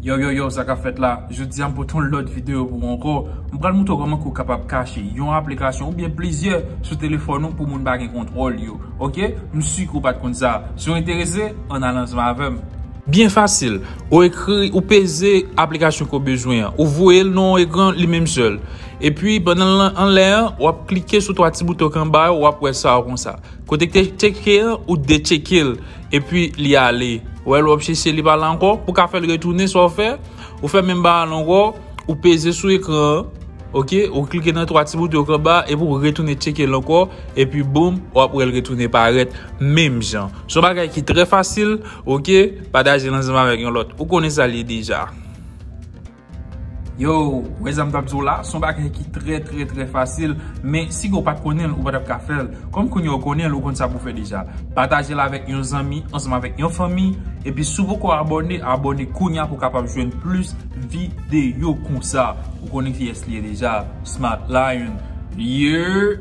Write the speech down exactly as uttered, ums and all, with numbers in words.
Yo, yo, yo, sa k ap fèt la? Jodi a, m pote yon lòt videyo pou ou ankò. M pral montre w kòman ke w kapab kache yon aplikasyon oubyen plizyè sou telefòn ou pou moun pa gen kontwòl yo. Oke? M si ke w pa t konn sa. Si w enterese, ann ale ansanm avè m. Byen fasil. Ou ekri, ou peze aplikasyon ke w bezwen an. Ou voye l nan yon ekran li menm sèl. Epi, pandan l anlè an, w ap klike sou twa ti bouton k anba yo, w ap wè sa yo konsa. Kote k te tcheke an, ou detcheke l. Epi, li ale. Ou wè l, w ap chèche li pa la ankò. Pou w ka fè l retounen, sa w fè? Ou fè menm bagay la ankò, ou peze sou ekran an. Oke, ou klike nan twa ti bouton k anba epi ou retounen tcheke l ankò, epi boum, w ap wè l retounen parèt menm jan. Se yon bagay ki trè fasil, oke, pataje l ansanm avèk yon lòt. Ou konnen sa l ye deja. Yo, wè sa m t ap di w la, se yon bagay ki trè, trè, trè fasil, men si w pa t konnen l, ou pa t ap ka fè l. Kòm kounye a w konnen l, ou konn sa pou w fè deja. Pataje l avèk yon zanmi, ansanm avèk yon fanmi, epi si w poko abòne, abòne kounye a pou w kapab jwenn plis videyo konsa. Ou konnen kiyès li ye deja, Smart Lion. Yeah!